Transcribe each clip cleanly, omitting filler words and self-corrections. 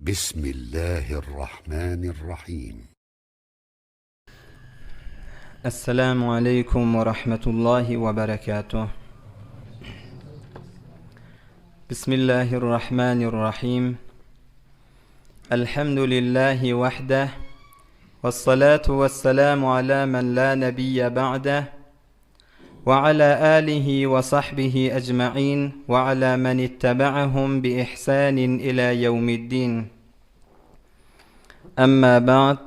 Bismillahirrahmanirrahim. Esselamu aleýkum we rahmetullahi we berekatuh. Bismillahirrahmanirrahim. Elhamdülillahi wahdeh. Vessalatu vesselamu ala men la nebiyye ba'deh. Ve ala alihi ve sahbihi ecma'in ve ala men ittebe'ahum bi ihsanin ila yevmiddin. Amma ba'd.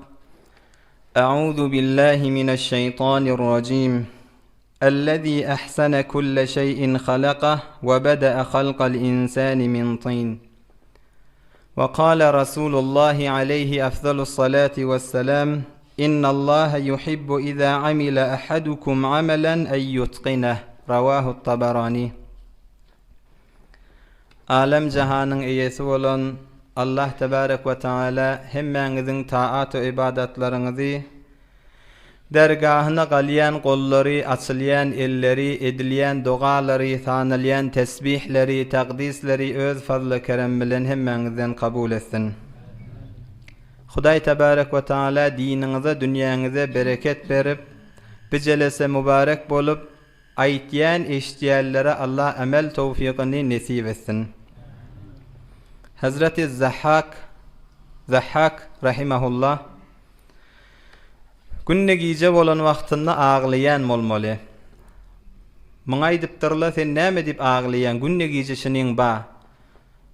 Euzu billahi mineşşeytanirracim. Ellezî ehsene kulle şeyin halakah ve bede'e halkal insani min tin. Ve kâle Rasulullahi aleyhi efdalus-salâti vesselam, İnnallâhe yuhibbu izâ amile ahadukum amelen en yutqineh. Ravâhu't-Taberâni. Älem jahanyň eýesi bolan Allah tebarek we taala hemmäňiziň taat we ybadatlaryňyzy dergahyna galýan gollary, açylýan elleri, edilýän dogalary, sanalýan tesbihleri, takdisleri öz fazly keremi bilen hemmäňizden kabul etsin. Hudaý tebarek we taala diniňize dünýäňize bereket berip, bi jelese mübarek bolup, Aýtýan eşitýänlere Allah emel towfygyny nesip etsin. Hezreti Zahhak, Zahhak rahimehullah, günde gije bolan wagtynda aglaýan bolmaly. Muňa aýdypdyrlar sen näme diýip aglaýaň günde gije şynyň ba.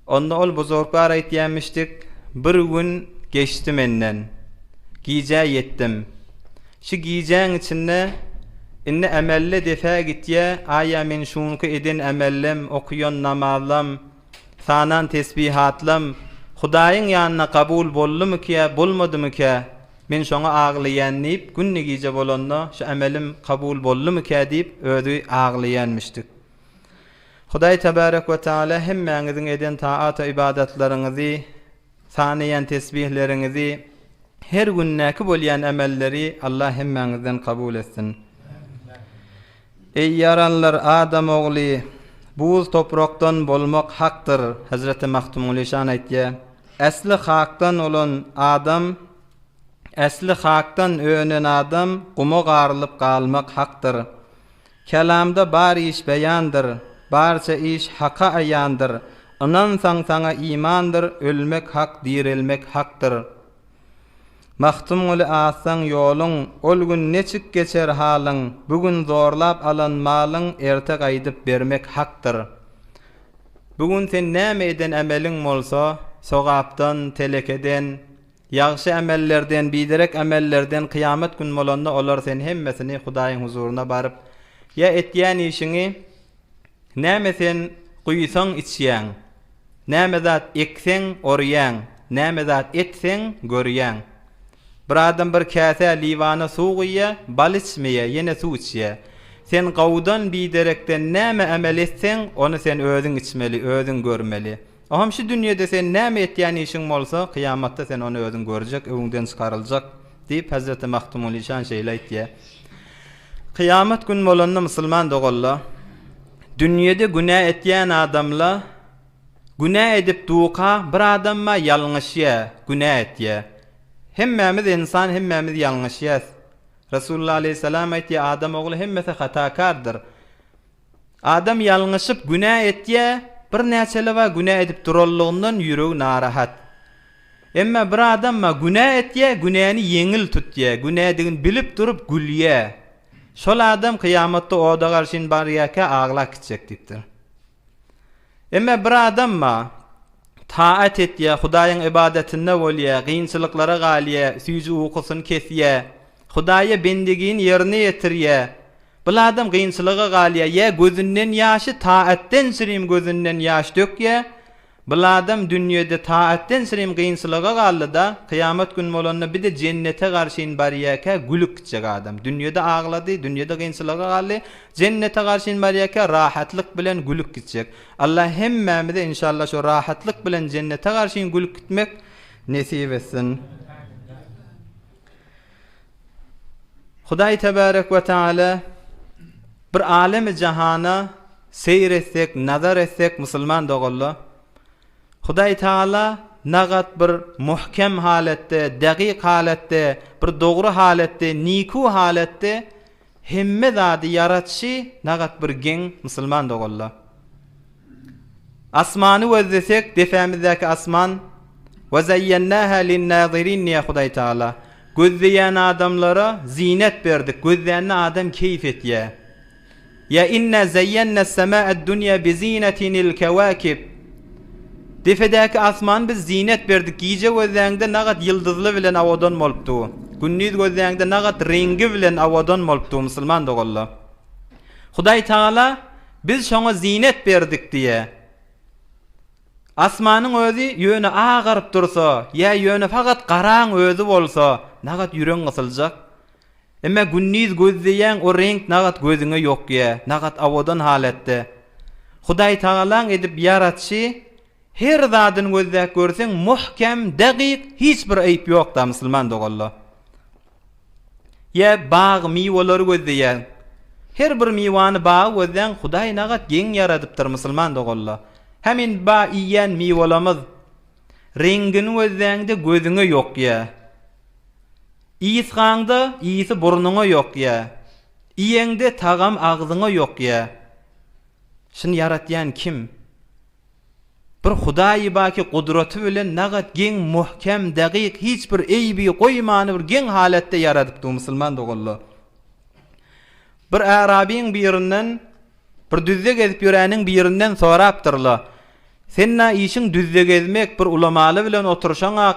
Onda ol buzurklar aýtýamişdik, Bir gün geçdi menden. Gijä ýetdim. Şu gijäň içinde indi emelle depä gitýä, aýa men şunky eden emellem, okuýan namazlam, sanan tesbihatlam Hudaýyň ýanynda kabul boldumykä, bolmadymykä, men şoňa aglaýan diýip, günde gije bolanda şu emelim kabul boldumykä diýip özi aglaýanmişdik. Hudaý tebarek we taala hemmäňiziň eden taat we ybadatlaryňyzy, sanaýan tesbihleriňizi, her gündäki bolýan emelleri Allah hemmäňizden kabul etsin. Eý ýaranlar adam ogly buz toprakdan bolmak hakdyr Hezreti Magtymguly şan aýtýar. Äsli hakdan bolan adam äsli hakdan önen adam guma garylyp galmak hakdyr. Kelamda bar iş beýandyr, Barça iş Haka aýandyr, Ynansaň saňa imandyr, Ölmek hak, direlmek hakdyr. Magtymguly azsaň ýoluň, Ol gün neçik geçer halyň, Bu gün zorlap alan malyň Erte gaýdyp bermek hakdyr. Bu gün sen näme eden emeliň bolsa, Sogapdan, telekeden, Ýagşy emellerden, biderek emellerden kyýamat gün bolanda olar sen hemmesini Hudaýyň huzuryna baryp, ýa etýän işiňi näme sen guýsaň içýäň, näme zat ekseň orýaň, näme zat etseň görýäň. Bir adam bir käsä liwana suw guýýa, bal içmeýä, ýene suw içýä. Sen gowudan biderekden näme emel etseň, ony sen özüň içmeli, özüň görmeli. Oňam şu dünýede sen näme etýän işiň bolsa, kyýamatda sen ony özüň görjek, öwüňden çykaryljak, diýip, hezreti Magtymguly şan şeýle aýtýar. Kyýamat gün bolanda musulman doganlar, dünýede günä etýän adamlar günä edip duka bir adam bar ýalňyşýar, günä etýär. Hemmämiz ynsan, hemmämiz ýalňyşýas. Resulullah aleýhissalam aýtýar, adam ogly hemmesi hatakardyr. Adam ýalňyşyp günä etýä, birnäçeli bar günä edip duranlygyndan ýüregi narahat. Emma bir adam bar günä etýä, günäni ýeňil tutýa, günädigini bilip durup gülýä. Şol adam kyýamatda oda garşyn barýarka aglap gitjek diýipdir. Emma bir adam bar taat etýä, Hudaýyň ybadatynda bolýa, kynçylyklara galýa, süýji ukusyny kesýä, Hudaýa bendigini ýerine ýetirýä, Bul adam kynçylyga galýa, ýa gözünden ýaşy taatden çirim gözünden ýaş dökýä, bul adam dünýede taatden çirim kynçylyga galdy-da, kyýamat gün bolanda bir-de jennete garşyn barýakä gülüp gitjek adam. Dünýede aglady, dünýede kynçylyga galdy, jennete garşyn barýakä rahatlyk bilen gülüp gitjek. Allah hemmämize inşallah şo rahatlyk bilen jennete garşyn gülüp gitmek nesip etsin. Hudaý tebarek we taala bir alemi jahana seýr etsek, nazar etsek musulman doganlar, Hudaý taala. nagat bir muhkem halatda, dagyk halatda, bir dogry halatda, niku halatda hemme zady ýaratşy nagat bir geň musulman doganlar. Asmany gözlesek, depämizdäki asman, Ve zeyyennâhâ linnâzirîn diýýär Hudaý Tagala. Gözleýän adamlara zinet berdik, gözlände adam keýp etýär. Ýa inna zeýýennäs-semâ'ed-dunýa bizinetinil kewâkib. Depedäki asmany biz zinet berdik, gije gözläňde nagat ýyldyzly bilen awadan bolup dur. Gündiz gözläňde nagat reňgi bilen awadan bolup dur, musulman doganlar. Hudaý Tagala biz şoňa zinet berdik diýýär. Asmanyň özi ýöne agaryp dursa, ýa ýöne fakat garaň özi bolsa, nagat ýüregiň gysyljak. Emma gündiz gözleýäň o reňk nagat gözüňe ýokýa, nagat awadan halatda. Hudaý Tagalaň edip ýaratşy her zadyny gözläp görseň muhkem, dagyk, hiç bir aýyp ýokda musulman doganlar. Ýa bag miwalary gözleýäň. Her bir miwany bagy gözläň Hudaý nagat geň ýaradypdyr musulman doganlar. Hem indi ba iýýän miwalamyz reňgini gözläňde gözüňe ýokýa. Ysgaňda ysy burnuňa ýokýa. Iýeňde tagam agzyňa ýokýa. Şuny ýaratýan kim? Bir Hudaýy baki gudraty bilen nagat geň muhkem dagyk hiç bir eýbi goýmany bir geň halatda ýaradypdy musulman doganlar. Bir ärabyň birinden bir düzde gezip ýöräniň birinden sorapdyrlar. Sen na işiň düzde gezmek bir ulamaly bilen oturşaňak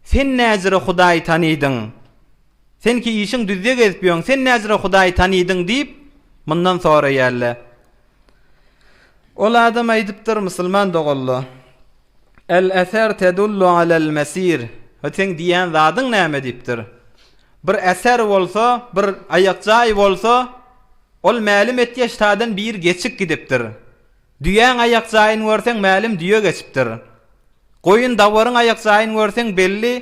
Sen näjüre Hudaýy tanydyň? Sen ki işiň düzde gezip ýöň, sen näjüre Hudaýy tanydyň diýip, mundan soraýarlar. Ol adam aýdypdyr, Musulman doganlar, El-eser tedullu alel mesir. Hä seň diýýän zadyň näme diýipdir. Bir eser bolsa, bir aýakjaý bolsa, ol mälim etýär ştadan bir geçik gidipdir. Düýäň aýak jaýyny görseň mälim düýe geçipdir. Goýun dawaryň aýak jaýyny görseň belli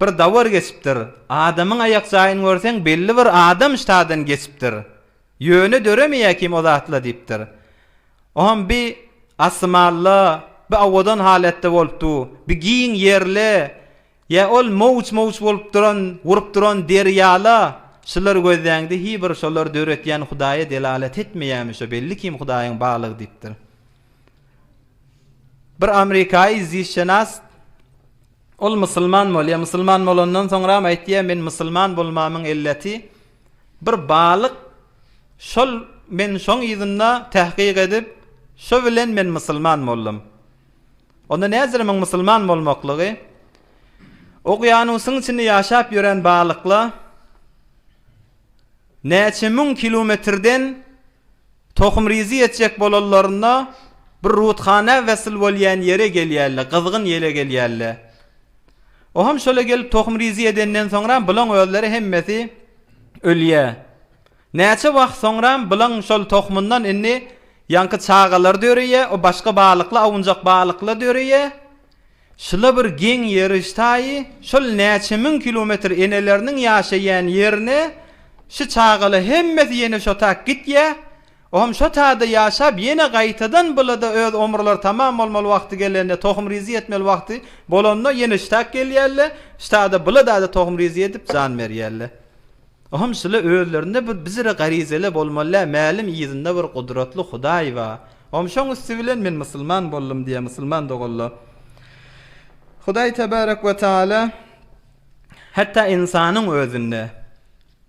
bir dawar geçipdir. Adamyň aýak jaýyny görseň belli bir adam ştadan geçipdir. Ýöne döremeýä kim o zatla diýipdir. Oňam bi asmalla, bi owadan halatda bolupdu, bi giň ýerle, Ýa ol mowç-mowç bolup duran, urup duran derýala, şular gözläňde hi bir şolary döretýän Hudaýa delalet etmeýämi şo belli kim Hudaýyň barlygy diýipdir. Bir amerikaýy zişşenas ol musulman bolýar, musulman bolandan soňram aýtýar men musulman bolmamyň elleti bir balyk şol men şoň yzynda tähkyk edip şo bilen men musulman boldum. Onda näzirimiň musulman bolmaklygy, Okeanusyň içinde ýaşap ýören balykla näçe müň kilometrden tohumrizi etjek bolanlarynda bir ruthana wesl bolýan ýere gelýärler, gyzgyn ýere gelýärler. Oham şola gelip tohumrizi edenden soňra bulaň özleri hemmesi ölýär. Näçe wagt soňram bulaň şol tohumyndan indi ýaňky çagalar döreýä, o başga balykly awunjak balykla döreýä. Şula bir geň ýeri ştaýy, şol näçe müň kilometr eneleriniň ýaşaýan ýerine şu çagala hemmesi ýene şo tak gitýä. Ohm şo tada ýaşap ýene gaýtadan bulada öz omurlary tamam bolmaly wagty gelende tohumrizi etmeli wagty bolanda ýene ştak gelýärle, ştada bulada-da tohumrizi edip jan berýärle. Ohm şule özlerinde bir bizire garizele bolmaly mälim yzynda bir gudratly Hudaý ba. Ohm şoň üsti bilen men musulman boldum diýýär musulman doganlar. Hudaý tebarek we taala hatda ynsanyň özünde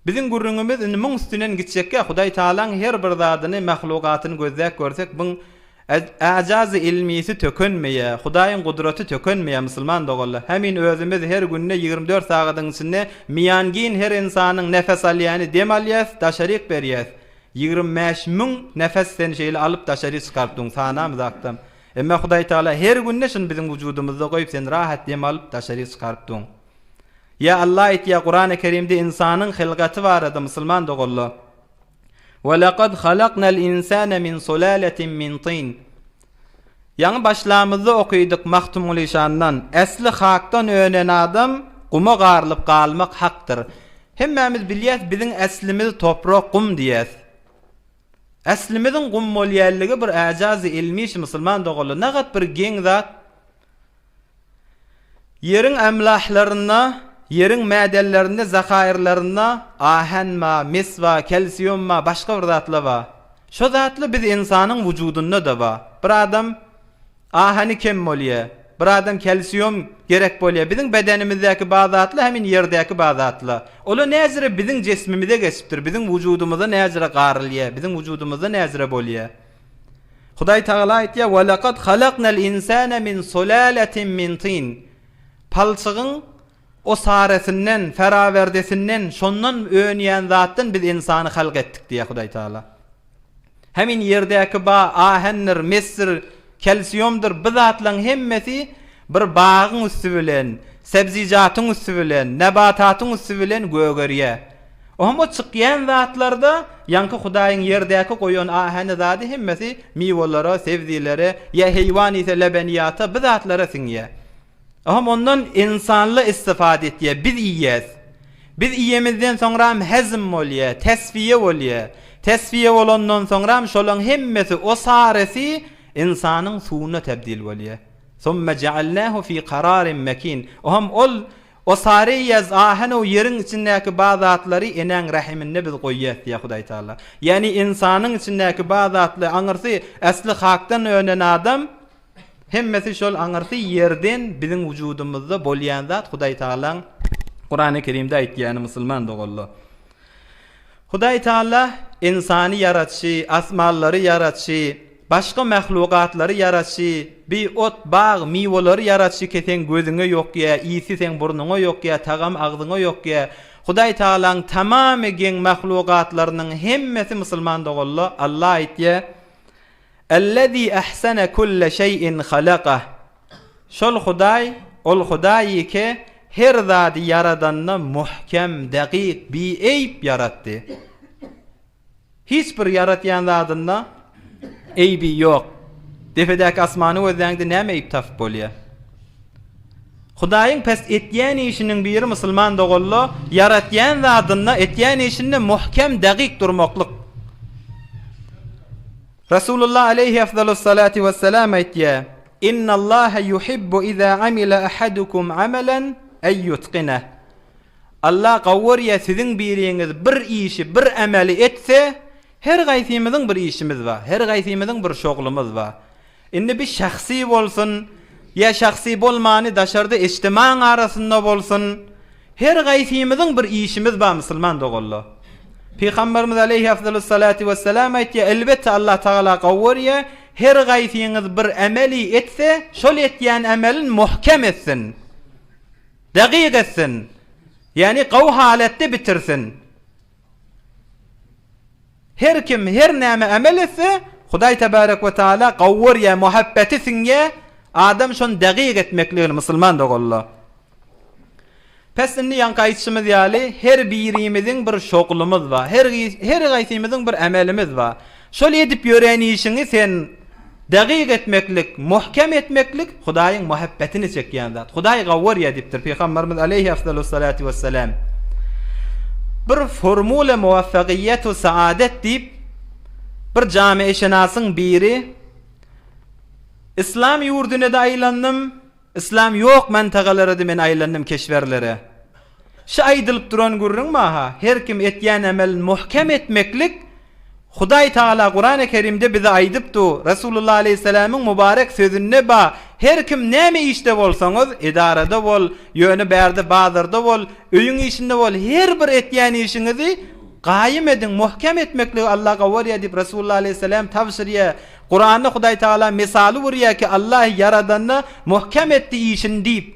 biziň gürrüňimiz indi muň üstünden gitjekkä Hudaý taalaň her bir zadyny mahlugatyny gözläp görsek buň Äjazy ilmisi tökenmeýär, Hudaýyň gudraty tökenmeýär musulman doganlar. Hemin özümiz her günde 24 sagadyň içinde miýangin her ynsanyň nefes alýany dem alýas, daşaryk berýäs. 25 müň nefes sen şeýle alyp daşary çykaryp duň sanamyzakdam. Emma Hudaý Tagala her günde şuny biziň wujudymyzda goýup sen rahat dem alyp daşary çykaryp duň. Ýa Allah aýtýar Kurany Kerimde ynsanyň hylgaty barada musulman doganlar. We lekad halaknal insane min sulaletin min tin. Ýaňy başlamyzda okydyk Magtymguly şandan, Äsli hakdan önen adam guma garylyp galmak hakdyr. Hemmämiz bilýäs biziň äslimiz toprak gum diýäs. Äslimiziň gum bolýanlygy bir äjazy ilmi şu musulman doganlar nagat bir geň zat. Ýeriň emlahlarynda, ýeriň mädenlerinde, zahairlerinde ahen ba, mis ba, kelsium ba, başga bir zatlar ba. Şo zatlar biz ynsanyň wujudynda-da ba. Bir adam aheni kem bolýa, bir adam kelsium gerek bolýa. Biziň bedenimizdäki ba zatlar hemin ýerdäki ba zatlar. Olar näzire biziň jesmimize geçipdir, biziň wujudymyza näzire garylýa, biziň wujudymyzda näzire bolýa. Hudaý Tagala aýtýar, Ve lekad halaknal insane min sulaletin min tin. Palçygyň osaresinden, ferawerdesinden, şondan önýän zatdan biz ynsany halk etdik diýýär Hudaý Tagala. Hemin ýerdäki ba ahendir, mesdir, kalsiumdyr, bu zatlaryň hemmesi bir bagyň üsti bilen, sebzijatyň üsti bilen, nebatatyň üsti bilen gögerýär. Oňa çykýan zatlarda ýaňky Hudaýyň ýerdäki goýan aheni zady hemmesi miwelere, sebzilere, ýa heýwan iýse lebeniýata bi zatlara siňýär. Oňam ondan ynsanla istifade etýär, biz iýýäs. Biz iýemizden soňram hezm bolýar, tesfiýe bolýar. Tesfiýe bolandan soňram şolaň hemmesi osaresi ynsanyň suwuna tebdil bolýar. Summe jealnahu fi kararin mekin. Oňam ol O sary ýaz ahenow ýeriň içindäki ba zatlary enäň rähiminde biz goýýas diýýär Hudaý Taala. Ýagny ynsanyň içindäki ba zatly aňyrsy äsli hakdan önen adam hemmesi şol aňyrsy ýerden biziň wujudymyzda bolýan zat Hudaý Taalaň Kurany Kerimde aýtýany musulman doganlar. Hudaý Taala ynsany ýaratşy, asmanlary ýaratşy, başga mahlugatlary ýaratşy, bi ot, bag, miwelary ýaratşy ki seň gözüňe ýokýa, ysy seň burnuňa ýokýa, tagamy agzyňa ýokýa. Hudaý Taalaň tamamy geň mahlugatlarynyň hemmesi musulman doganlar Alla aýtýa, Ellezî ehsene kulle şeý'in halakah. Şol Hudaý, ol Hudaý ki, her zady ýaradanda muhkem, dakyk, bieýp ýaratdy. Hiç bir ýaratýan zadynda eýbi ýok. Depedäki asmany gözläňde näme eýp tapyp bolýar? Hudaýyň pes etýän işiniň biri musulman doganla ýaratýan zadynda, etýän işinde muhkem, dakyk durmaklyk. Resulullah aleýhi afdalus-salati wes-selam aýtýar, Innallaha yuhibbu iza amila ahadukum amalan en yutqinah. Allah gowy görýär siziň biriňiz bir işi, bir emeli etse, her gaýsymyzyň bir işimiz bar, her gaýsymyzyň bir şoglumyz bar. Indi bi şahsy bolsun, ýa şahsy bolmany daşarda eçtimaň arasynda bolsun, her gaýsymyzyň bir işimiz bar musulman doganlar. Pygamberimiz aleýhi afdalus-salatu wesselam aýtýar, elbetde Allah Tagala gowy görýär, her gaýsyňyz bir emeli etse, şol etýän emelin muhkem etsin. Dakyk etsin. Ýagny gowy halatda bitirsin. Her kim her näme emel etse, Hudaý tebarek we taala gowy görýär, muhabbeti siňýär, adam şony dakyk etmekligini musulman doganlar. Pes indi ýaňky aýtşymyz ýaly, her birimiziň bir şoglumyz bar, her her gaýsymyzyň bir emelimiz bar. Şol edip ýören işiňi sen dakyk etmeklik, muhkem etmeklik Hudaýyň muhabbetini çekýän zat. Hudaý gowy görýär diýipdir Pygamberimiz aleýhi afdalus-salatu wessalam. Bir formula muwaffagyýetu saadet diýip bir jamiýeşenasyň biri Yslam ýurduna-da aýlandym, Yslam ýok mantagalara-da men aýlandym keşwerlere. Şu aýdylyp duran gürrüň maha, her kim etýän emelini muhkem etmeklik Hudaý Tagala Kurany Kerimde bize aýdyp du, Resulullah aleýhissalamyň mubarek sözünde ba, her kim näme işde bolsaňyz, edarada bol, ýöne bärde bazarda bol, öýüň işinde bol, her bir etýän işiňizi gaýym ediň, muhkem etmekligi Allah gawarýar diýip Resulullah aleýhissalam tabşyrýar. Kuranda Hudaý Tagala mysaly urýar ki Allah ýaradanda muhkem etdi işini diýip.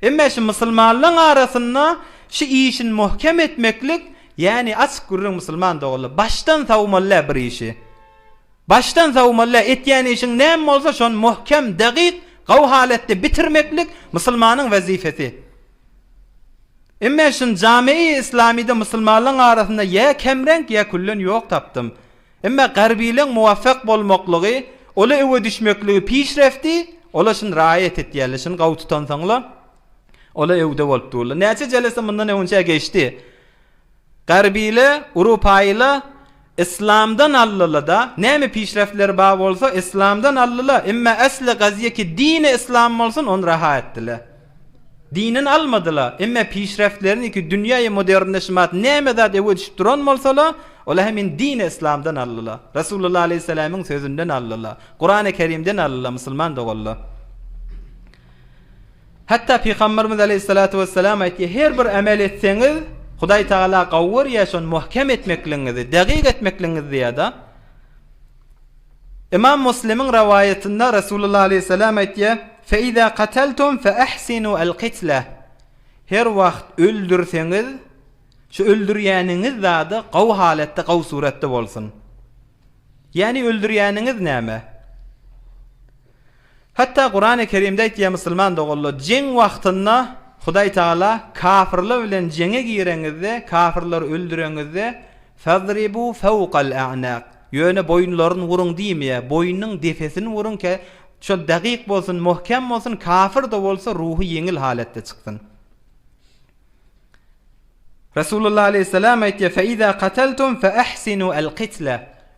Emme şu musulmanlaň arasynda şu işini muhkem etmeklik ýani açyk gürrüň musulman doganlar başdan sawmaly däl bir işi. Başdan sawmaly däl etýän işiň näme bolsa şony muhkem dakyk gawy halatda bitirmeklik musulmanyň wezipesi. Emme şuny jame-i islamyda musulmanlaň arasynda ýa kemreňk ýa küllen ýok tapdym. Emma garbylaň muwaffak bolmaklygy, ola öwe düşmekligi pişrefti, ola şuny raýat etýärler, şuny gawy tutansoňlar, ola öwde bolup durlar. Näçe jelese mundan öňünçä geçdi. Garbyla, urupaýyla islamdan aldyla-da, näme pişreftleri bar bolsa islamdan aldyla, emma äsli gaziýe ki dini islam bolsun, ony raha etdiler. Dinini almadyla, emme pişreftlerini ki dünýäýe modernleşmat näme zat öwe düşüp duran bolsala, ola hemin dini yslamdan aldyla. Resulullah aleýhissalamyň sözünden aldyla. Kurany Kerimden aldyla musulman doganlar. Hatda Pygamberimiz aleýhissalatu wessalam aýtýar, her bir emel etseňiz, Hudaý Tagala gowy görýär şony muhkem etmekligiňizi, dagyk etmekligiňizi diýýär-de. Ymam Muslimiň rowaýatynda Resulullah aleýhissalam aýtýar, Fe-iza kataltum fe-ahsinu el-kitla. Her wagt öldürseňiz, şu öldürýäniňiz zady gowy halatda, gowy suratda bolsun. Ýagny öldürýäniňiz näme? Hatda Kurany Kerimde aýtýar musulman doganlar, jeň wagtynda Hudaý Tagala kafyrlar bilen jeňe gireňizde, kafyrlary öldüreňizde, Fadribu fawkal a'nak, ýöne boýunlaryny uruň diýmeýär, boýnunyň depesini uruň ke şol dagyk bolsun, mohkem bolsun, kafyr-da bolsa ruhy ýeňil halatda çyksyn. Resulullah aleýhissalam aýtýar, Fe-iza kataltum fe-ahsinu el-kitla.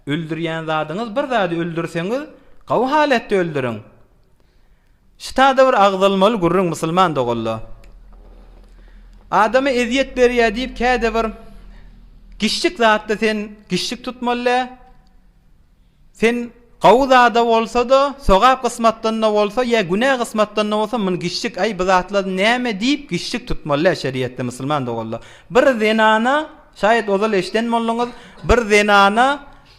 Öldürýän zadyňyz bir zady öldürseňiz, gowy halatda öldüriň. Şutada bir agzalmaly gürrüň musulman doganlar. Adama ezýet berýär diýip käde bir giçjik zatda sen giçjik tutmaly däl. Sen gowy zada bolsa-da, sogap kysmatdan-da bolsa, ýa günä kysmatdan-da bolsa, muny giçjik, aý, bu zatlar näme diýip, giçjik tutmaly däl şeriatda musulman doganlar. Bir zenana, şaýat ozal eşiden bolduňyz, bir zenana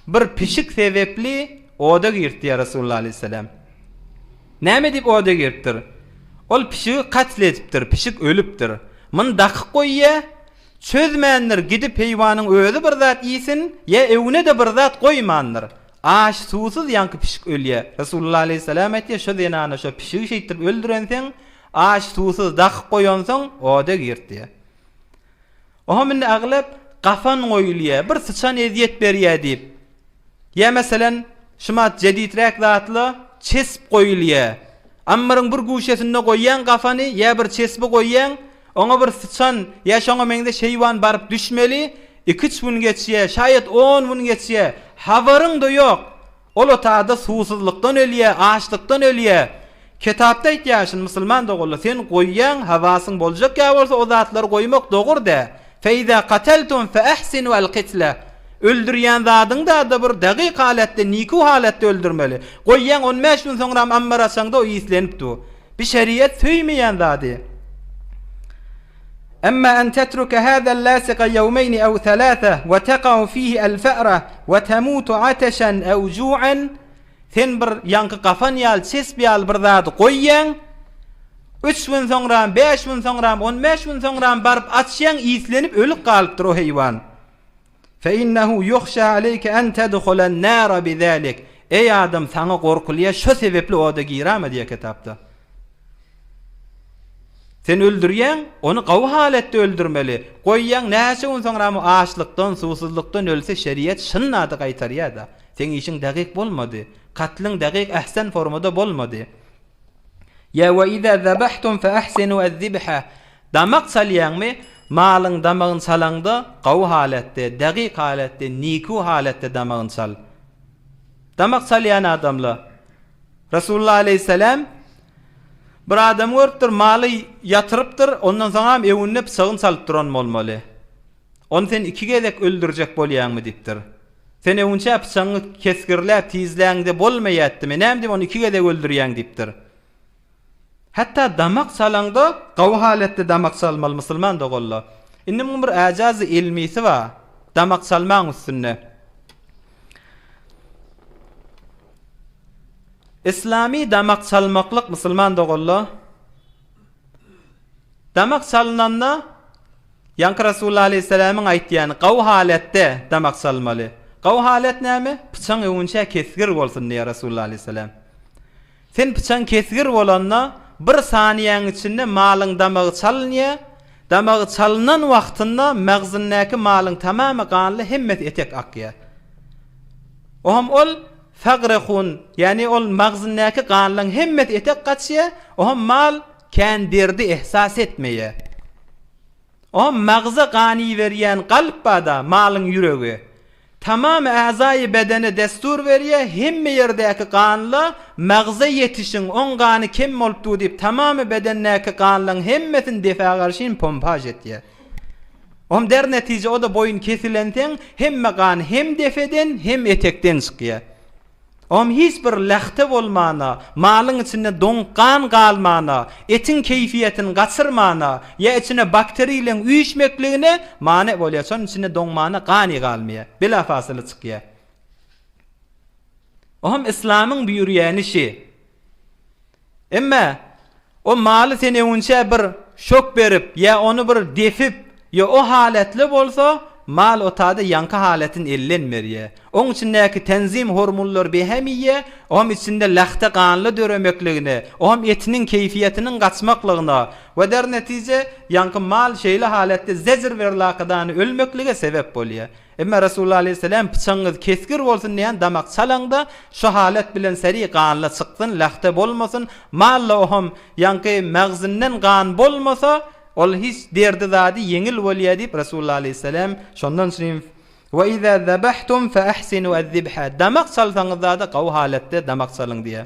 bir pişik sebepli oda giripdi ýa Resulullah aleýhissalam. Näme diýip oda giripdir? Ol pişigi katl edipdir, pişik ölüpdir. Muny dakyp goýýa, Çözmändir, gidip heýwanyň özi bir zat iýsin, ýa öwüne-de bir zat goýmandyr. Aç-suwsuz ýaňky pişik ölýä. Resulullah aleýhissalam aýtýar, şo zenana şo pişigi şeýtdirip öldürenseň, aç-suwsuz dakyp goýansoň, oda girt diýýär. Oňam indi aglap gafan goýulýar, bir syçan ezýet berýär diýip. Ýa meselen, şumat jediträk zatla çesp goýulýar. Ammaryň bir guşesinde goýýaň gafany, ýa bir çesbi goýýaň, Oňa bir syçan ýa şoňa meňzeş heýwan baryp düşmeli, iküç gün geçýär, şaýat on gün geçýär, habaryň-da ýok. Ol otada suwsuzlykdan ölýär, açlykdan ölýär. Kitapda aýtýar şuny musulman doganlar, sen goýýaň, hawasyň boljak ýa bolsa o zatlary goýmak dogur dä. Fe-iza kateltum fe-ahsinu el-kitla. Öldürýän zadyňda-da bir dagyk halatda, niku halatda öldürmeli. Goýýaň on bäş gün soňram ammar açaňda o islenip dur. Bi şeriat söýmeýän zady. Emma en tetruke hâzel lâsika ýewmeýni ew selâse we teka'u fihi el fe're we temutu ateşen ew ju'en Sen bir ýaňky gafan ýaly, çesp ýaly bir zady goýýaň, üç gün soňram, bäş gün soňram, on bäş gün soňram baryp açýaň, islenip ölüp galypdyr o heýwan. Fe innehu yuhşa aleyke en tedhulen nara bizalik. Eý adam saňa gorkulýar şo sebepli oda girame diýýär kitapda. Sen öldürýäň, ony gowy halatda öldürmeli. Goýýaň näçe gün soňram o açlykdan, suwsuzlykdan ölse şeriat şynady gaýtarýada. Seň işiň dagyk bolmady. Katlyň dagyk ähsen formada bolmady. Ýa we iza zabahtum fe ahsinu ez-zibha. Damak çalýaňmy? Malyň damagyny çalaňda gowy halatda, dagyk halatda, niku halatda damagyny çal. Damak çalýan adamlar. Resulullah aleýhissalam bir adamy görüpdir, maly ýatyrypdyr, ondan soňam öwünde pyçagyny çalyp duran bolmaly. Ony sen iki gezek öldürjek bolýaňmy diýipdir. Sen öwünçä pyçagyňy kesgirläp tizläňde bolmaýatdymy, näme diýip ony iki gezek öldürýäň diýipdir. Hatda damak çalaňda gowy halatda damak çalmaly musulman doganlar. Indi muň bir äjazy ilmisi bar damak çalmaň üstünde. Islami damak çalmaklyk musulman doganlar. Damak çalynanda Ýaňky Resulullah aleýhissalamyň aýtýany gawy halatda damak çalmaly. Gawy halat näme? Pyçaň öwünçä kesgir bolsun diýýär Resulullah aleýhissalam. Sen pyçaň kesgir bolanda bir saniýäň içinde malyň damagy çalynýar, damagy çalynan wagtynda magzyndäki malyň tamamy ganly hemmesi etek akýar. Ohm ol fagrehun ýagny ol magzyndäki ganlaň hemmesi etek gaçýar, ohm mal Kän derdi ehsas etmeýä. O magza gan iberýän galp bada malyň ýüregi. Tamam äzaýy bedene destur berýä, hemme ýerdäki ganla magza ýetişiň, oň gany kem bolup dur diýip tamamy bedendäki ganlaň hemmesini defä garşyn pompaž etýä. Om der netije o-da boýun kesilenseň hemme gan hem defeden hem etekden çykýa. Oňam hiç bir lähte bolmana, malyň içinde doňuk gan galmana, etiň keýfiýetini gaçyrmana, ýa içine bakteriýleň üýşmekligine many bolýar, şonuň içinde doňmana gany galmaýar, bila fasyly çykýar. Oňam yslamyň buýurýany şi. Emma o maly sen öňünçä bir şok berip ýa ony bir depip ýa o halatly bolsa, mal o tada ýaňky halatyny elden berýä. Oň içindäki tenzim hormonlar behem iýýä, oňam içinde lähte ganly döremekligine, oňam etiniň keýfiýetiniň gaçmaklygyna we der netije ýaňky mal şeýle halatda zejr berlakydany ölmeklige sebep bolýa. Emma Resulullah aleýhisselam pyçagyňyz kesgir bolsun diýen damak çalaňda şu halat bilen seri ganly çyksyn lähte bolmasyn malla oham ýaňky magzinden gan bolmasa ol hiç derdi zady ýeňil bolýa diýip Resulullah aleýhisselam şondan üçin we iza zabahtum fe ahsinu ez-zibha damak çalsaňyz zada gowy halatda damak çalyň diýä.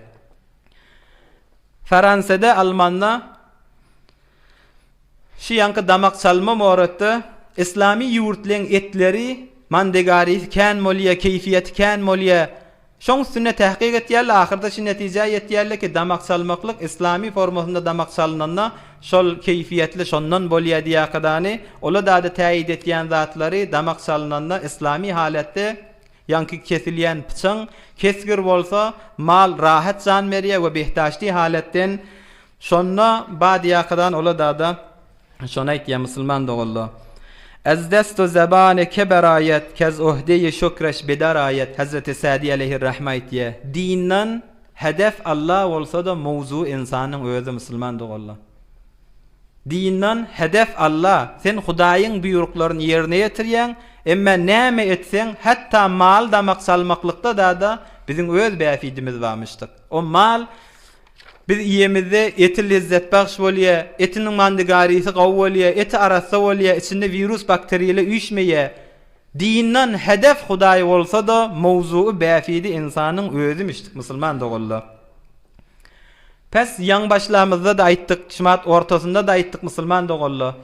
Faransada almanda Şu ýaňky damak çalma moratda islamy ýurtleň etleri mandegarisi kän bolýa, keýfiýeti kän bolýa. Şoň üstünde tähkyk etýärler, ahyrda şu netijä ýetýärler ki, damak çalmaklyk islamy formasynda damak çalynanda şol keýfiýetli şondan bolýa diýakadany, ola dada täýit etýän zatlary damak çalynanda islamy halatda ýaňky kesilýän pyçaň kesgir bolsa mal rahat jan berýä we behdaşdy halatden Şonda Badyýakadan ola dada şony aýtýar, Musulman doganlar! Ez destu zebane ke beraýet, kez uhdeýi şükreş bedaraýet Hezreti Sadi aleýhirrahme aýtýar, Dinden hedef Alla bolsa-da mowzugy ynsanyň özi musulman doganlar. Dinden hedef Alla, sen Hudaýyň buýruklaryny ýerine ýetirýäň, emme näme etseň, hatda mal damak salmaklykda dada biziň öz bähbidimiz barmyşdyk. O mal Biz iýemizde eti lezzetbagş bolýa, etiniň mandigarysy gowy bolýa, eti arassa bolýa, içinde wirus bakteriýalar üýşmeýä. Dinden hedef Hudaý bolsa-da mowzugy bäfidi ynsanyň özümişdik musulman doganlar. Pes ýaň başlamyzda-da aýtdyk, şumat ortasynda-da aýtdyk musulman doganlar.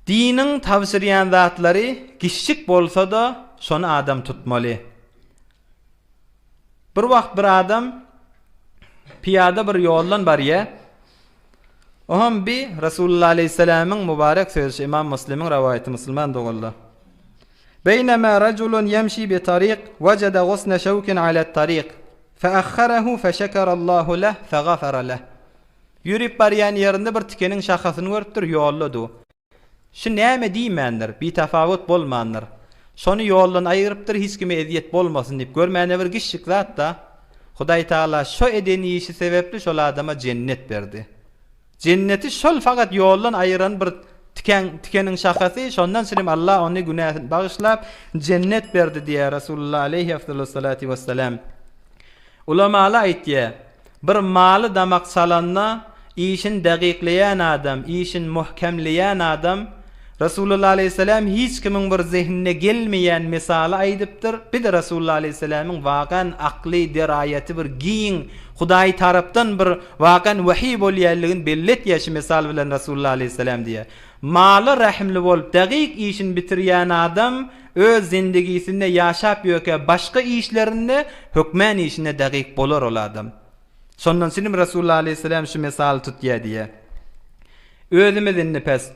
Diniň tabşyrýan zatlary giçjik bolsa-da şony adam tutmaly. Bir wagt bir adam pyýada bir ýoldan barýar. Oňam bi Resulullah aleýhissalamyň mübarek sözi Imam Muslimiň rowaýaty musulman doganlar. Beýnema raculun ýemşi bi taryk wejede gusne şewkin alet taryk feahharehu feşekerallahu leh fegafara leh. Ýörüp barýan ýerinde bir tikeniň şahasyny görüpdir, ýolda du. Şu näme diýmändir, bitafawut bolmandyr. Şony ýoldan aýyrypdyr hiç kime ezýet bolmasyn diýip, görmäne bir giçjik zat-da. Hudaýtagala şo eden işi sebäpli şol adama jennet berdi. Jenneti şol fakat ýoldan aýyran bir tiken, tikeniň şahasy, şondan çynym Allah ony günäsini bagyşlap, jennet berdi diýýär Resulullah aleýhi afdalus-salati wessalam. Ulamalar aýtýar, Bir maly damak salanda, işini dagykleýän adam, işini muhkemleýän adam, Resulullah aleýhissalam hiç kimiň bir zehnine gelmeýän mysaly aýdypdyr, bir-de Resulullah aleýhissalamyň wakan akly, deraýaty bir giň, Hudaý tarapdan bir wakan wehiý bolýanlygyny belli etýär şu mysal bilen Resulullah aleýhissalam diýýär, Mala rähimli bolup dagyk işini bitirýän adam, Öz zindigisinde ýaşap ýöke başga işlerinde hökmän işinde dagyk bolar ol adam. Şondan üçinem Resulullah aleýhissalam şu mysaly tutýar diýýär. Özümiz indi pes.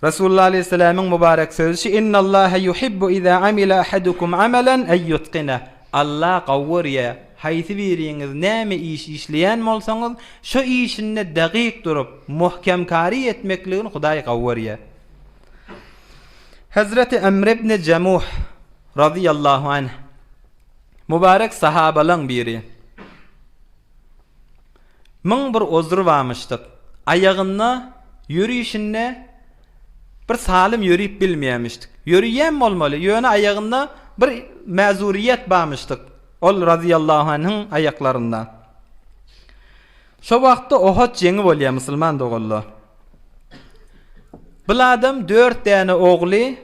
Resulullah aleýhissalamyň mübarek sözi şu Innallaha yuhibbu iza amila ahadukum amalan en yutqinah. Allah gowy görýär, haýsy biriňiz näme iş işleýän bolsaňyz, şo işinde dagyk durup, muhkemkary etmekligini Hudaý gowy görýär. Hezreti Emr ibn Jemuh razyýallahu anh mübarek sahabalaň biri. Muň bir ozry barmyşdyk. Aýagynda ýörişinde bir salym ýörip bilmeýärmişdik. Ýörýän bolmaly, ýöne aýagynda bir mäzuriýet barmyşdyk. Ol razyýallahu anhyň aýaklarynda. Şo wagtda Ohod jeňi bolýar musulman doganlar. Bil adam dört däne ogly.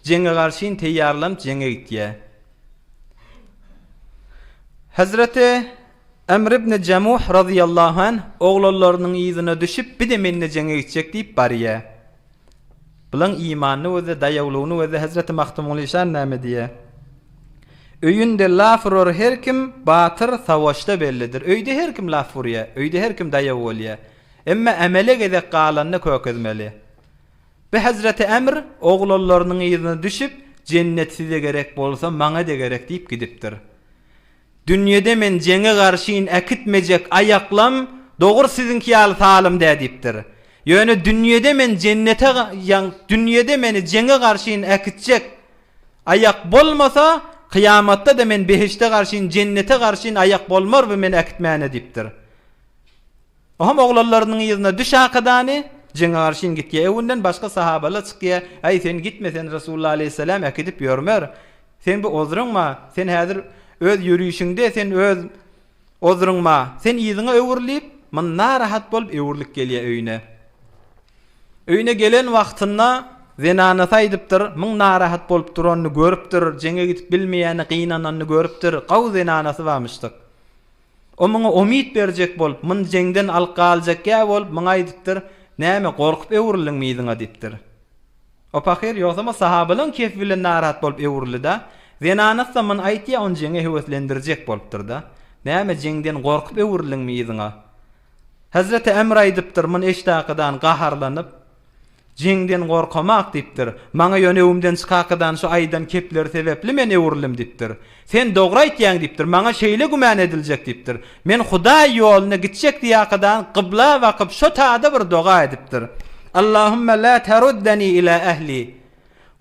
Jeňe garşyn teýýarlanyp jeňe gitýär. Hezreti Emr ibn Jemuh razyýallahu anh oglanlarynyň yzyna düşüp bir-de mende jeňe gitjek diýip barýar. Bulaň imanyny gözle, daýawlygyny gözle Hezreti Magtymguly şan näme diýýär? Öýünde laf urar her kim, batyr savaşda bellidir. Öýde her kim laf urýar, öýde her kim daýaw bolýar. Emma emele gezek galanda kökezmeli. Bi Hezreti Emr oglanlarynyň yzyna düşüp, Jennet size gerek bolsa, maňa-da gerek diýip gidipdir. Dünýede men jeňe garşyn äkitmejek aýaklam dogry siziňki ýaly salym dä diýipdir. Ýöne dünýede men jennete ýa dünýede meni jeňe garşyn äkitjek aýak bolmasa, kyýamatda-da men behişde garşyn jennete garşyn aýak bolmar bu meni äkitmäne diýipdir. Oham oglanlarynyň yzyna düş akadany, jeňe garşyn gitýä. Öwünden başga sahabalar çykýa, Äý, sen gitme, seni Resulullah aleýhissalam äkidip ýörmer. Sen bu ozruňma, sen häzir öz ýörişiňde, sen öz ozruňma, sen yzyňa öwrül diýip, mun narahat bolup öwrülip gelýä öýüne. Öýüne gelen wagtynda zenanasy aýdypdyr, muň narahat bolup duranyny görüpdir, jeňe gidip bilmeýäni, gynananyny görüpdir, gawy zenanasy barmyşdyk. O muňa umyt berjek bolup, muny jeňden alyp galjakýa bolup, muňa aýdypdyr, Näme, gorkup öwrüldiňmi yzyňa diýipdir. O pahyr, ýogsam o sahabalaň kefi bilen narahat bolup öwrüldi-da. Zenanasy-da muny aýtýa, ony jeňe höweslendirjek bolupdyr-da. Näme, jeňden gorkup öwrüldiňmi yzyňa? Hezreti Emr aýdypdyr, muny eşdakadan gaharlanyp. Jeňden gorkamak diýipdir. Maňa ýöne öwümden çykakadan şu aýdan kepleri sebäpli men öwrüldim diýipdir. Sen dogry aýtýaň diýipdir. Maňa şeýle gümän ediljek diýipdir. Men Hudaý ýoluna gitjek diýakadan kybla bakyp şo tada bir doga edipdir. Allahümme la teruddeni ila ehli.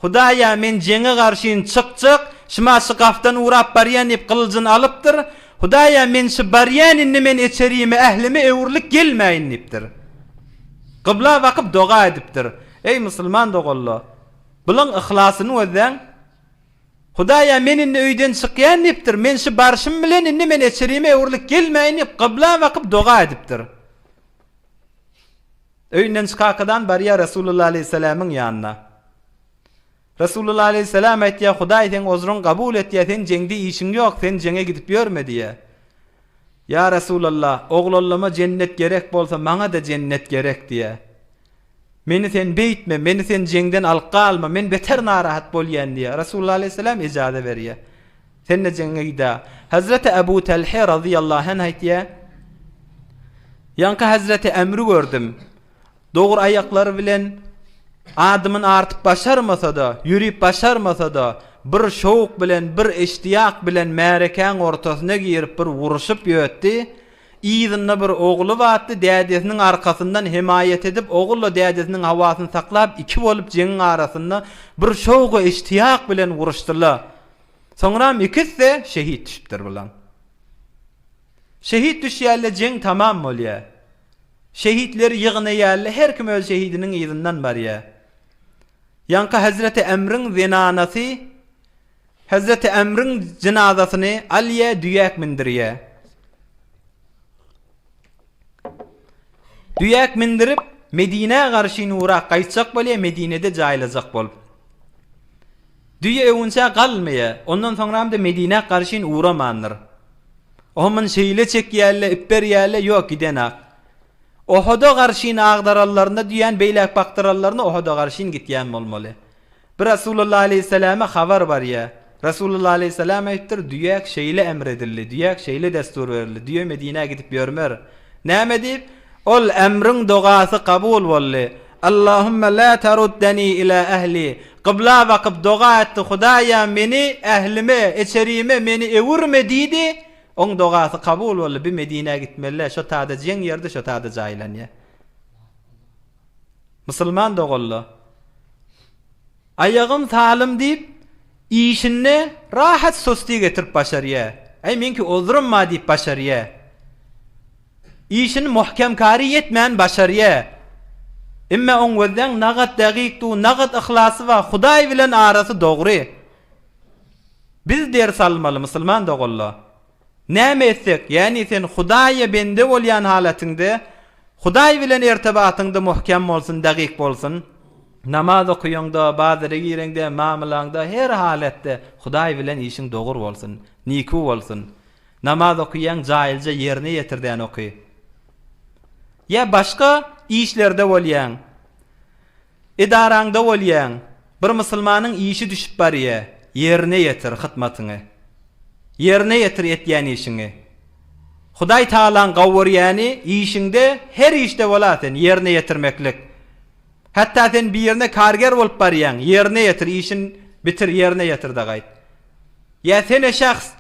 Hudaýa men jeňe garşyn çykjak, şyma şy gafdan urap barýan diýip gylyjyny alypdyr. Hudaýa men şy barýan indi men eçerime ählime öwrülik gelmäýin diýipdir. Kybla bakyp doga edipdir. Eý musulman doganlar! Bulaň yhlasyny gözläň. Hudaýa men indi öýden çykýan diýipdir. Men şy barşym bilen indi men eçerime öwrülik gelmäýin diýip kybla bakyp doga edipdir. Öýünden çykakadan barýar Resulullah aleýhissalamyň ýanyna. Resulullah aleýhissalam aýtýar, Hudaý seň ozruňy kabul etýär, sen jeňde işiň ýok, sen jeňe gidip ýörme diýýär. Ýa Resulallah, oglanlama jennet gerek bolsa, maňa-da jennet gerek diýýär. Meni sen beýtme, meni sen jeňden alyp galma, men beter narahat bolýan diýýär. Resulullah aleýhissalam ejaza berýär. Sen-de jeňňe gid-ä. Hezreti Ebu Telhe razyýallahu anh aýtýar, Ýaňky hezreti Emri gördüm. Dogry aýaklary bilen adymyny artyp başarmasa-da, ýörüp başarmasa-da, bir şowk bilen, bir iştiýak bilen märekäň ortasyna girip bir uruşyp ýötdi. Yzynda bir ogly batdy, dädesiniň arkasyndan hemaýat edip, ogul-da dädesiniň hawasyny saklap, iki bolup jeňiň arasynda bir şowk-u iştiýak bilen uruşdylar. Soňram ikisi-de şehit düşüpdir bulaň. Şehit düşýärler jeň tamam bolýar. Şehitleri ýygnaýarlar her kim öz şehidiniň yzyndan barýar. Ýaňky Hezreti Emriň zenanasy Hezreti Emriň jynazasyny alýar düýäk mindirýär. Düýäk mindirip Medinä garşy nurak gaýtjak bolýar Medinede jaýlajak bolup. Düýe öwünçä galmaýa. Ondan soňram-da Medinä garşyn ugramandyr. Oho muny şeýle çekýälle, ipberýälle, ýok, gidenak. Ohoda garşyn agdarallarynda düýäni beýläk bakdyrallarynda Ohoda garşyn gitýän bolmaly. Bir Resulullah aleýhissalama habar barýa. Resulullah aleýhissalam aýypdyr, Düýäk şeýle emr edildi, düýäk şeýle destur berildi, düýe Medinä gidip ýörmer. Näme diýip? Ol emriň dogasy kabul boldy. Allahümme la teruddeni ila ehli. Kybla bakyp doga etdi, Hudaýa meni ählime, eçerime meni öwürme diýdi. Oň dogasy kabul boldy. Bi Medinä gitmeli-dä, şo tada jeň ýerde, şo tada jaýlanýar. Musulman doganlar! Aýagym salym diýip, işinde rahat susti getirip başarýar. Äý, meňki ozrym bar diýip başarýar. Işini muhkemkary ýetmän başarýar. Emme oň gözleň nagat dagyk du, nagat yhlasy bar, Hudaý bilen arasy dogry. Biz ders almaly, musulman doganlar. Näme etsek, ýagny sen Hudaýa bende bolýan halatyňda, Hudaý bilen ertebatyňda muhkem bolsun, dagyk bolsun. Namaz okaýaňda, bazara gireňde, mamylaňda, her halatda Hudaý bilen işiň dogry bolsun, niku bolsun. Namaz okaýaň jaýylja ýerine ýetirdän oky. Ýa başga işlerde bolýaň. Edaraňda bolýaň, bir musulmanyň işi düşüp barýa, ýerine ýetir hytmatyňy. Ýerine ýetir etýän işiňi. Hudaý Tagalaň gowurýany işiňde her işde bola sen ýerine ýetirmeklik. Hatda sen birine karger bolup barýaň, ýerine ýetir işin bitir ýerine ýetirde gaýt. Ýa sene şahs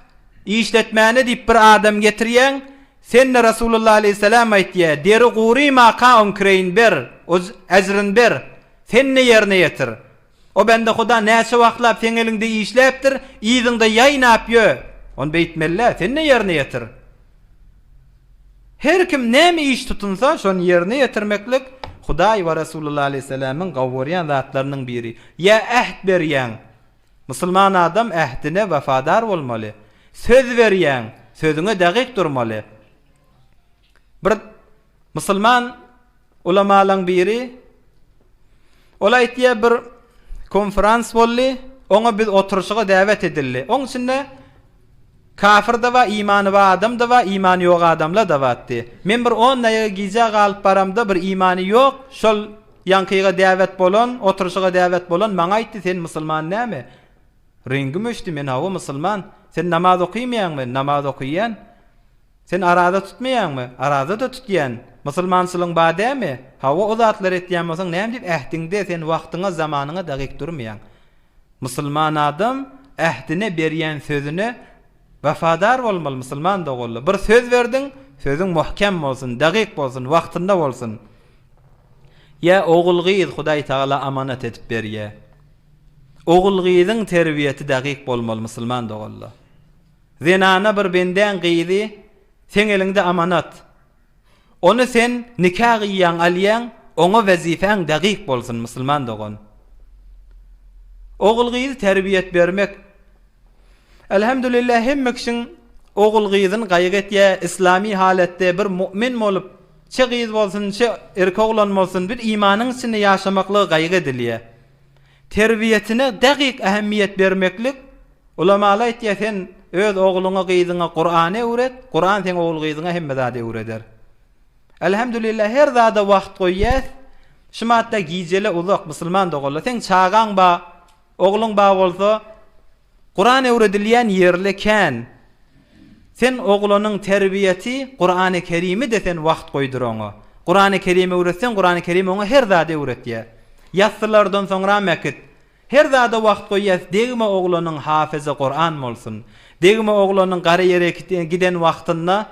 işletmäne diýip bir adam getirýäň, sende Rasulullah aleýhissalam aýtýa, deri gurymaka oň kireýini ber, ejrini ber, sende ýerine ýetir. O bende huda näçe wagtlap seň eliňde işläpdir, yzyňda ýaýnap ýö. Ony beýtmeli-dä, sende ýerine ýetir. Her kim näme iş tutunsa, şony ýerine ýetirmeklik Hudaý we Resulullah aleýhissalamyň gowy görýän zatlarynyň biri. Ýa äht berýäň. Musulman adam ähdine wepadar bolmaly. Söz berýäň, sözüňe dagyk durmaly. Bir musulman ulamalaň biri ol aýtýar bir konferans boldy, oňa biz oturyşyga däwet edildi. Oň içinde Kafir-da bar, imany bar adam-da bar, imany ýok adamlar-da bardy. Men bir on daýyga gijä galyp baramda bir imany ýok, şol ýaňkyga däwet bolan, oturyşyga däwet bolan maňa aýtdy, sen musulman dämi? Reňgim öçdi, men hawa musulman. Sen namaz okymaýaňmy? Namaz okyýan. Sen araza tutmaýaňmy? Araza-da tutýan. Musulmançylygyň bar dämi? Hawa, o zatlary etýän bolsaň näme diýip ähdiňde sen wagtyňa, zamanyňa dagyk durmaýaň? Musulman adam ähdine berýän sözüne wepadar bolmaly musulman doganlar. Bir söz berdiň, sözüň muhkem bolsun, dagyk bolsun, wagtynda bolsun. Ýa ogul-gyz Hudaý Tagala amanat edip berýä. Ogul-gyzyň terbiýesi dagyk bolmaly musulman doganlar. Zenana bir bendäň gyzy seň eliňde amanat. Ony sen nika gyýýaň alýaň oňa wezifäň dagyk bolsun musulman dogan. Ogul gyzy terbiýet bermek Elhamdülillah hemme kişiň ogul gyzyn gaýgy etýä islami halatda bir mu'min bolup çe gyz bolsun çe erkek oglan bolsun bir imanyň içinde ýaşamaklygy gaýgy edilýä. Terbiýetine dagyk ähmiýet bermeklik Ulamalar aýtýar sen öz ogluňa gyzyňa Kurany öwret, Kuran seň ogul gyzyňa hemme zady öwreder. Elhamdülillah her zada wagt goýýas. Şu madda gijele uzak musulman doganlar seň çagaň ba, ogluň ba bolsa Kuran öwredilýän ýerle kän. Sen oglanyň terbiýeti Kurany Kerimi de sen wagt goýdur oňa. Kurany Kerim öwretseň Kurany Kerim oňa her zady öwretýär. Ýassylardan soňram äkit. Her zada wagt goýýas degme oglanyň hafyzy Kuran bolsun. Degme oglanyň gara ýere giden wagtynda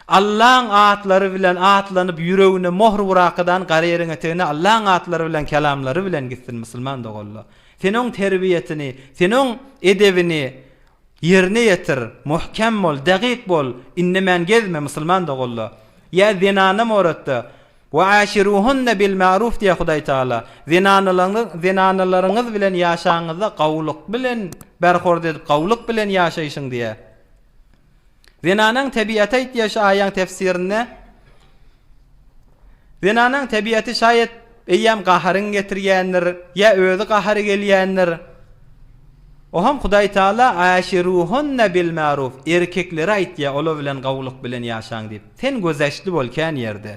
Allaň atlary bilen atlanyp ýüregine mohr urakadan gara ýeriň etegine Allaň atlary bilen kelamlary bilen gitsin musulman doganlar. Sen oň terbiýesini, sen oň edebini Ýerine ýetir, muhkem bol, dagyk bol, indemän gezme, musulman doganlar. Ýa zenana moratda, Ve aşiruhunne bil maruf diýýär Hudaý Tagala. Zenanalaryňyz, zenanalaryňyz bilen ýaşaňyzda gowulyk bilen berhord edip gowulyk bilen ýaşaýşyň diýýär. Zenanaň tebiaty aýtýar şu aýaň tefsirinde. Zenanaň tebiaty şaýat eýýäm gaharyň getirýändir, ýa özi gahary gelýändir. Oham Hudaý Taala aşiruhunne bil maruf erkeklere aýtýar olar bilen gowulyk bilen ýaşaň diýip. Sen gözeşli bol kän ýerde.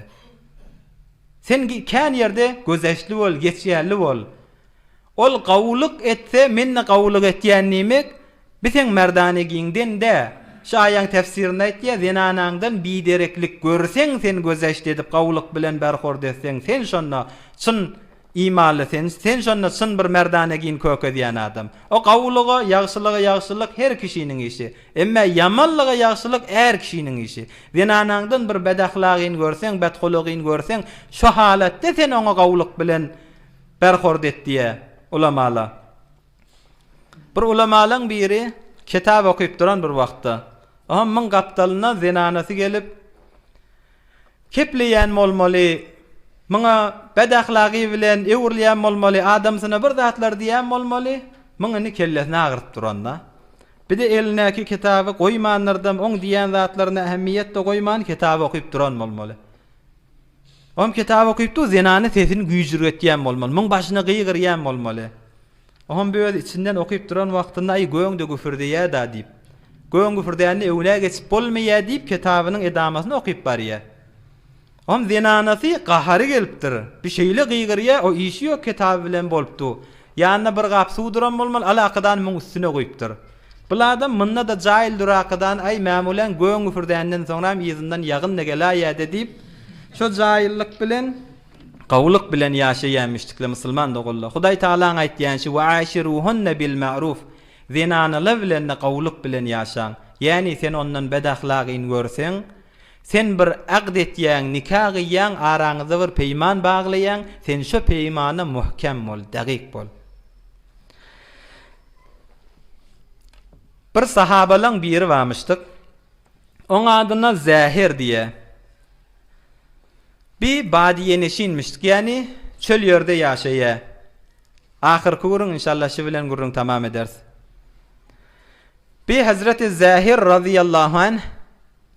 Sen kän ýerde gözeşli bol, geçýänli bol. Ol gowulyk etse, men-de gowulyk etýän diýmek, bi seň merdanegiňden dä. Şu aýaň tefsirinde aýtýar, zenanaňdan bidereklik görseň, sen gözeşt edip gowulyk bilen berhord etseň, sen şonda çyn imanly, sen, sen şonda çyn bir merdanegini kökezýän adam. O gowulyga, ýagşylyga ýagşylyk her kişiniň işi. Emme ýamanlyga ýagşylyk är kişiniň işi. Zenanaňdan bir bedahlagyny görseň, bethulugyny görseň, şo halatda sen oňa gowulyk bilen Berhord et diýýär ulamala. Bir ulamalaň biri kitap okyp duran bir wagtda, oňam myň gapdalyndan zenanasy gelip, kepleýän bolmaly, muňa bedahlagy bilen öwrülýän bolmaly, adamsyna bir zatlar diýýän bolmaly, muň indi kellesini agyryp duranda. Bir-de elindäki kitaby goýmandyrdam, oň diýýän zatlaryna ähmiýet-de goýman, kitaby okyp duran bolmaly. Oňam kitap okyp dur, zenany sesini güýjürgetýän bolmaly. Muň başyna gygyrýan bolmaly. Oňam bir öz içinden okyp duran wagtynda aý göň-de güfürdeýä-da diýip. Göň güfürdände öwlä geçip bolmaýa diýip kitabynyň edamasyny okyp barýa. Oňam zenanasy gahary gelipdir. Bir şeýle gygyrýa, o işi ýok kitaby bilen bolup dur. Ýanynda bir gap suw duran bolmaly, alakadan muň üstüne guýupdyr. Bul adam munda-da jaýyl durakadan aý mämuläň göň güfürdänden soňram yzyndan ýagyn-da geläýýä-de diýip, şo jaýyllyk bilen, gowulyk bilen ýaşaýamişdikle musulman doganlar. Hudaý Tagalaň aýtýanşy we aşiruhunne bil ma'ruf zenanalar bilen-de gowulyk bilen ýaşaň. Ýäni sen ondan bedahlagyny görseň, sen bir agd etýäň, nika gyýýaň, araňyzda bir peýman baglaýaň, sen şo peýmana muhkem bol, dagyk bol. Bir sahabalaň biri barmyşdyk. Oň adyna Zäher diýýä. Bi badiýeneşinmişdik, ýagny çöl ýerde ýaşaýa. Ahyrky gürrüň inşallah şi bilen gürrüň tamam ederis. Bi Hezreti Zäher razyýallahu anh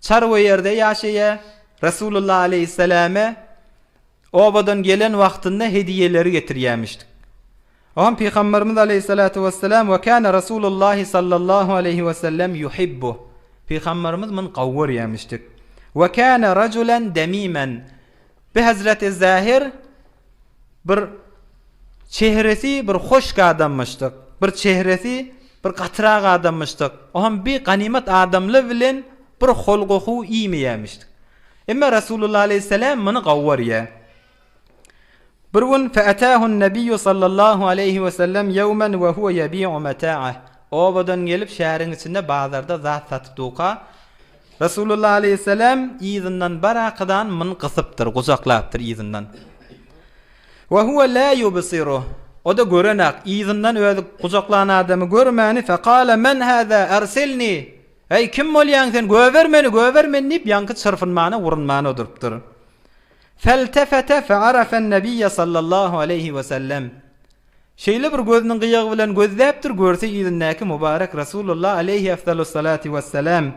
çarwa ýerde ýaşaýa. Resulullah aleýhissalame obadan gelen wagtynda hediýeleri getirýämişdik. Oňa Pygamberimiz aleýhissalatu wessalam we kana Rasulullahi sallallahu aleýhi wesellem ýuhibbu. Pygamberimiz muny gowy görýärmişdik. We kana rajulan demimen. Bu Hezreti Zahir bir çehresi bir hoşk adammyşdyk. Bir çehresi bir gatyrak adammyşdyk. Oňa bir ganymat adamlar bilen bir holgohu iýmeýärmişdik. Emma Rasulullah aleýhissalam muny gowy görýär. Bir gün fe'etâhu'n-nebiyyu sallallahu aleýhi we sellem ýewmen we huwe ýebi'u meta'ah. Obadan gelip şäheriň içinde bazarda zat satyp durka, Resulullah aleýhisselam yzyndan barakadan muny gysypdyr, gujaklapdyr yzyndan. We huwe lâ ýubsiruh. O-da görenak, yzyndan özi gujaklan adamy görmäni, fekâle men hâzâ ersilni. Eý, kim bolýaň sen, göber meni, göber meni diýip, ýaňky çyrpynmana, urunmana oturypdyr. Feltefete fe'arafe'n-nebiyye sallallahu aleýhi we sellem. Şeýle bir gözüniň gyýagy bilen gözläpdir, görse yzyndaky mübarek Resulullah aleýhi efdalus-salati wes-selam.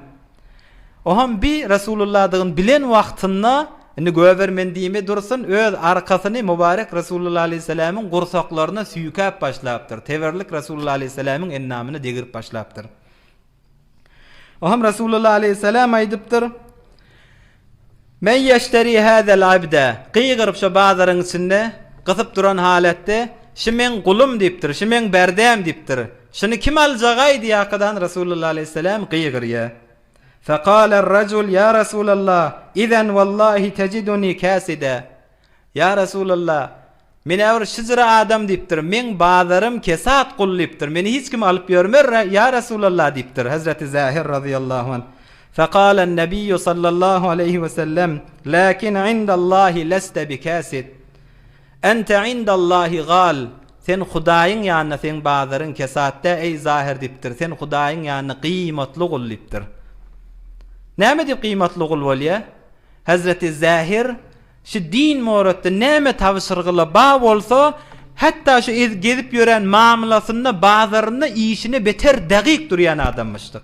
Oham bi Resulullahdygyny bilen wagtynda, indi göber men diýme dursun, öz arkasyny mübarek Resulullah aleýhissalamyň gursaklaryna süýkäp başlapdyr. Teberlik Resulullah aleýhissalamyň endamyna degirip başlapdyr. Oham Resulullah aleýhissalam aýdypdyr, Men ýeşteri häzel abde, gygyryp şo bazaryň içinde gysyp duran halatda, şi meň gulum diýipdir, şi meň berdäm diýipdir. Şuny kim aljagaý diýakadan Resulullah aleýhissalam gygyrýar. Fekaler rajul ýa Resulallah, izen wallahi tejiduni kasida. Ýa Resulallah, men-ä bir şyjyra adam diýipdir, meň bazarym kesat gul diýipdir, meni hiç kim alyp ýörmer, ýa Resulallah diýipdir, Hezreti Zähir razyýallahu anh. Fekalen-nebiyyu sallallahu aleýhi we sellem, Läkin indallahi leste bikasid. Ente indallahi gal, Sen Hudaýyň ýanynda seň bazaryň kesat dä, eý Zahir diýipdir, sen Hudaýyň ýanynda gyýmatly gul diýipdir. Näme diýip gyýmatly gul bolýar? Hezreti Zähir Şu din moratda näme tabşyrgyla ba bolsa, hatda şu gezip ýören mamlasynda, bazarynda işine beter dagyk durýan adammyşdyk.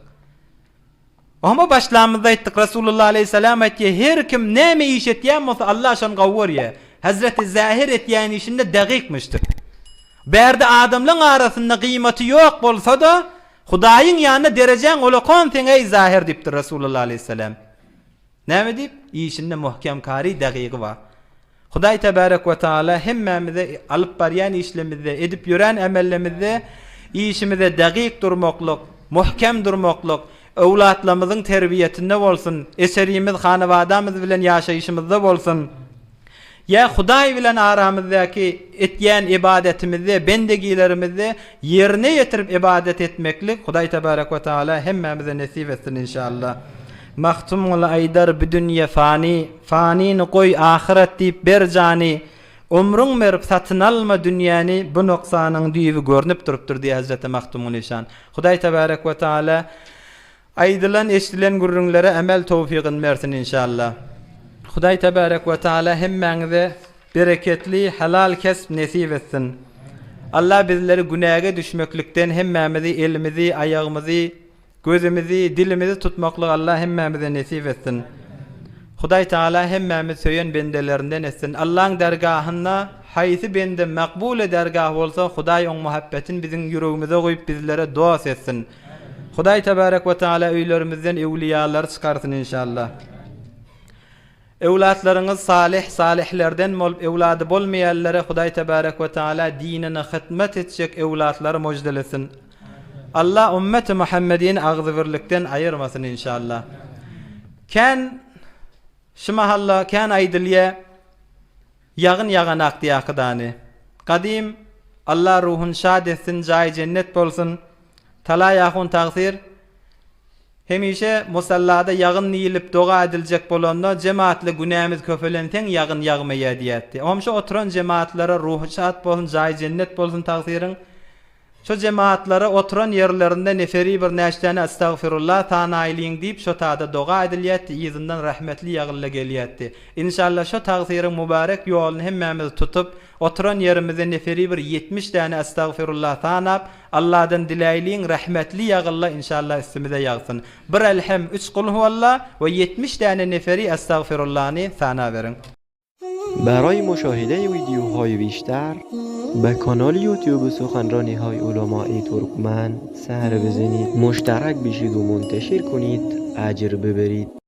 Oňa başlamyzda aýtdyk, Resulullah aleýhissalam aýtýar, her kim näme iş etýän bolsa, Allah şony gowy görýär. Hezreti Zähir etýän işinde dagykmyşdyk. Bärde adamlaň arasynda gyýmaty ýok bolsa-da, Hudaýyň ýanynda derejäň ulakan seň eý Zähir diýipdir Resulullah aleýhissalam. Näme diýip? Işinde muhkem kary dagygy bar. Hudaý Tebärek we Taala hemmämize alyp barýan işlemizde, edip ýören emellemizde işimize dagyk durmaklyk, muhkem durmaklyk, öwlatlamyzyň terbiýetinde bolsun, eserimiz, hanabadamyz bilen ýaşaýşymyzda bolsun, Ýa Hudaý bilen aramyzdaky etýän ybadetimizde, bendegilerimizde ýerine ýetirip ybadet etmeklik Hudaý Tebarek we Taala hemmämize nesip etsin inşallah. Magtymguly aýdar bu dünýe fany, fanyny goý ahyret diýip ber jany, ömrüň berip satyn alma dünýäni bu noksanyň düýbi görnüp durupdyr diýýär Hezreti Magtymguly şan. Hudaý Tebarek we Taala Aýdylan eşdilen gürrüňlere emel towfygyn bersin inşallah. Hudaý tebarek we taala hemmäňize bereketli halal kesp nesip etsin. Allah bizleri günäge düşmeklikden hemmämizi elimizi aýagymyzy gözümizi dilimizi tutmaklyk Allah hemmämize nesip etsin. Hudaý Tagala hemmämiz söýen bendelerinden etsin. Allaň dergahynda haýsy bende makbule dergah bolsa Hudaý oň muhabbetini biziň ýüregimize guýup bizlere dost etsin. Hudaý Tebarek we Taala öýlerimizden öwliýalary çykarsyn inşallah. Öwlatlaryňyz salyh salyhlerden bolup öwlady bolmaýanlara Hudaý Tebarek we Taala dinine hytmat etjek öwlatlary mojdelesin. Allah ümmeti Muhammedini agzybirlikden aýyrmasyn inşallah. Kän şu mahalla kän aýdylýa ýagyn ýaganak diýä akydany. Gadym Allah ruhun şad etsin jaýy jennet bolsun Talaý ahun tagsyr hemişe musallada ýagyn diýilip doga ediljek bolanda jematly günämiz köpelenseň ýagyn ýagmaýa diýätdi. Omşy oturan jematlara ruhy şat bolsun jaýy jennet bolsun tagsyryň Şo jemaatlara oturan ýerlerinde neferi bir näçdäne Estagfirullah sanaýlyň diýip şo tada doga edilýätdi yzyndan rahmetli ýagylla gelýätdi. Inşallah şo tagsyryň mübarek ýoluny hemmämiz tutup oturan ýerimizde neferi bir 70 däne Estagfirullah sanap Allahdan diläýliň rahmetli ýagylla inşallah üstümize ýagsyn. Bir Elhem üç Kulhuwalla we 70 däne neferi Estagfirullany sanaberiň. برای مشاهده ویدیوهای بیشتر به کانال یوتیوب سخنرانی های علمای ترکمن سر بزنید مشترک بشید و منتشر کنید اجر ببرید.